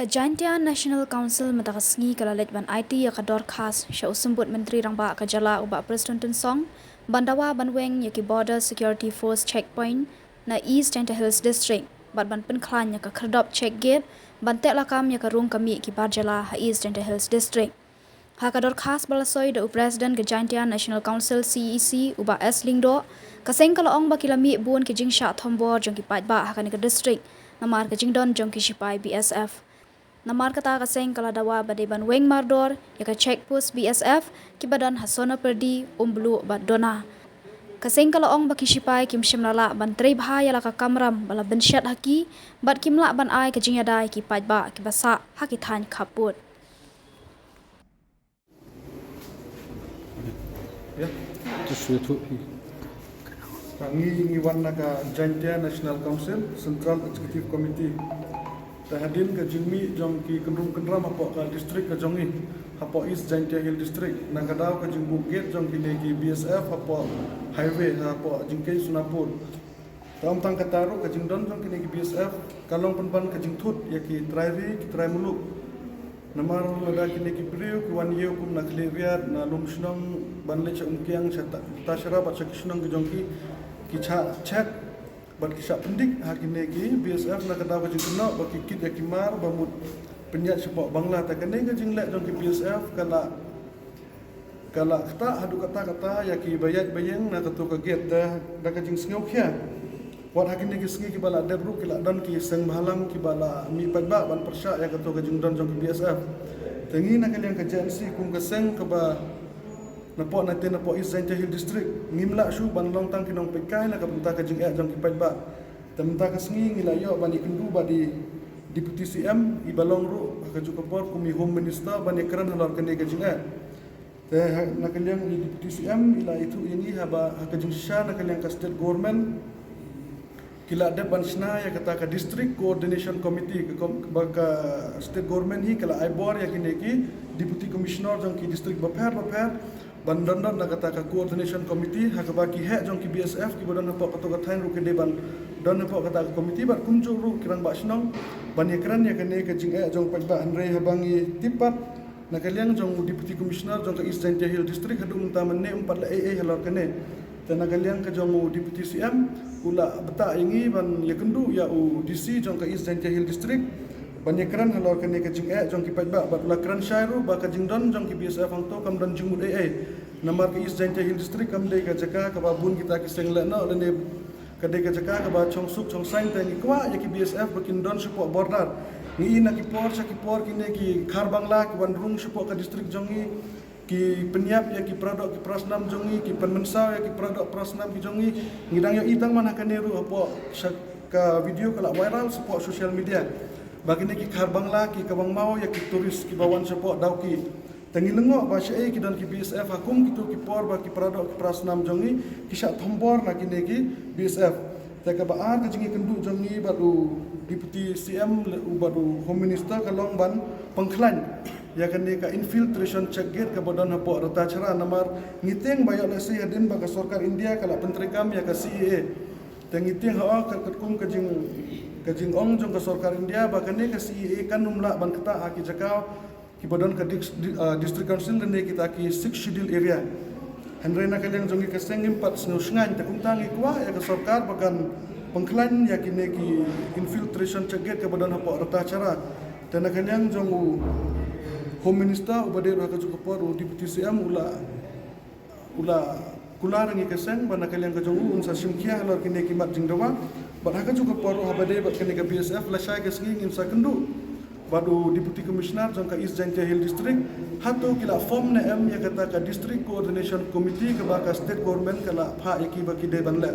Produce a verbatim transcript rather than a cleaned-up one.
Ka Jaintia National Council mynta ka sngi ka la leit ban aiti ïa ka dorkhas sha u Symbud Myntri Rangbah ka jylla u Bah Prestone Tynsong ban dawa ban weng ïa ki Border Security Force checkpoint na East Jaintia Hills District bad ban pynkhlaiñ ïa ka khyrdop check gate ban teh lakam ïa ka rung ka mih ki bar jylla ha East Jaintia Hills District. Ha ka dorkhas ba la soi da u President ka Jaintia National Council C E C u Bah S Lyngdoh, ka seng ka la ong ba ki la mih bun ki jingshah thombor jong ki paidbah ha kane ka district namar ka jingdon jong ki shipai B S F. Namar kata ka seng ka la dawa ba dei ban weng mardor ïa ka check post B S F kiba don ha Sonapyrdi, Umbluh bad Dona. Ka seng ka la ong ba ki shipai kim shym la lah ban trei bha ïa la ka kamram ba la bynshet ha ki bad kim lah ban ai ka jingïada ïa ki paidbah kiba sah ha ki thaiñ khappud. Ka ngi ngi wan na ka Jaintia National Council Central Executive Committee. Te hadien ka jingmih jong ki kynrum kynram hapoh ka district ka jong ngi, hapoh East Jaintia Hill District, na ka daw ka jingbuh gate jong kine ki B S F hapoh highway, hapoh jingkieñ Sonapur. Te ym tang kata ruh, ka jingdon jong kine ki B S F ka long pynban ka jingthut ïa ki trai ri ki trai muluk. Namar lada kine ki briew ki wan ïew kum na khlieh riat, na lum shnong, ban leit sha Umkiang, sha Tasra bad sha ki shnong ki jong ki, ki shah check bad ki shah pyndik ha kine ki B S F na ka daw ka jingkynnoh ba ki kit ïa ki mar ba mut pynïaid shapoh Bangla. Te kane ka jingleh jong ki B S F ka la ka la ktah haduh katta katta ïa ki ba ïaid ba ïeng na kato ka gate. Te da ka jingsngewkhia, wat ha kine ki sngi kiba la dep ruh ki la don ki seng bhalang kiba la mih paidbah ban pyrshah ïa kato ka jingdon jong ki B S F. Te ngi na ka liang ka J N C kum ka seng kaba napoh, natin napoh East Jaintia Hill District, ngim lah shuh ban long tang ki nongpeitkai na ka bynta ka jingeh jong ki paidbah. Te mynta ka sngi ngi la ïoh ban ïakynduh bad i Deputy C M iba long ruh ha kajuh ka por kum i Home Minister ban ïakren halor kane ka jingeh. Te na ka liang i Deputy C M i la ïathuh ïa ngi haba ha ka jingshisha na ka liang ka State Government ki la dep ban shna ïa kata ka District Coordination Committee, ka ba ka State Government hi ka la ai bor ïa kine ki Deputy Commissioner jong ki district bapher bapher ban don don na kata ka Coordination Committee, ha kaba ki heh jong ki B S F kiba don hapoh kato ka thaiñ ruh ki dei ban don hapoh kata ka committee bad kumjuh ruh ki rangbah shnong ban ïakren ïa kane ka jingeh jong paidbah. Hynrei haba ngi tip pat na ka liang jong u Deputy Commissioner jong ka East Jaintia Hill District haduh mynta mynne um pat leh ei ei halor kane. Te na ka liang ka jong u Deputy C M u la btah ïa ngi ban ïakynduh ïa u D C jong ka East Jaintia Hill District ban ïakren halor kane ka jingeh jong ki paidbah bad u la kren shai ruh ba ka jingdon jong ki B S F hangto kam don jingmut ei ei. Namar ka East Jaintia Hill District kam dei ka jaka kaba bun kita ki seng lehnoh lane ka dei ka jaka kaba chong suk chong saiñ. Te ngi kwah ïa ki B S F ba kin don shapoh border. Ngi i na ki por sha ki por kine ki Khar Bangla ki wan rung shapoh ka district jong ngi, ki pynïap ïa ki paradoh ki parasnam jong ngi, ki pynmynsaw ïa ki paradoh parasnam ki jong ngi. Ngi dang ïohi tang man ha kane ruh hapoh sha ka video ka la viral shapoh social media ba kine ki Khar Bangla ki kaba ngmaw ïa ki tourist kiba wan shapoh Dawki. Te ngi lyngngoh ba shaei ki don ki B S F ha kum kito ki por ba ki paradoh ki parasnam jong ngi ki shah thombor na kine ki B S F. Te kaba ar ka jingïakynduh jong ngi bad u Deputy C M le u bad u Home Minister ka long ban pynkhlaiñ ïa kane ka infiltration check gate kaba don hapoh Ratacherra. Namar ngi tieng ba ïoh lehse hadien ba ka sorkar India ka la pyntreikam ïa ka C A A. Te ngi tieng ha ka katkum ka jing ka jingong jong ka sorkar India ba kane ka C A A kan ym lah ban ktah ha ki jaka kiba don ka dis, di, ah, District Council lane kita ki Sixth Schedule area. Hynrei na ka liang jong ngi ka seng ngim pat sngew shngaiñ, te kumta ngi kwah ïa ka sorkar ba kan pynkhlaiñ ïa kine ki infiltration check gate kaba don hapoh Ratacherra. Te na ka liang jong u Home Minister uba dei ruh ha kajuh ka por u Deputy C M u la u la kular ïa ngi ka seng ba na ka liang ka jong u un sa shim khia halor kine ki mat jingdawa. Bad ha kajuh ka por ruh haba dei bad kane ka B S F lashai ka sngi ngin sa kynduh bad u Deputy Commissioner jong ka East Jaintia Hill District hato ki la form ne em ïa kata ka District Coordination Committee kaba ka State Government ka la phah ïa ki ba ki dei ban leh.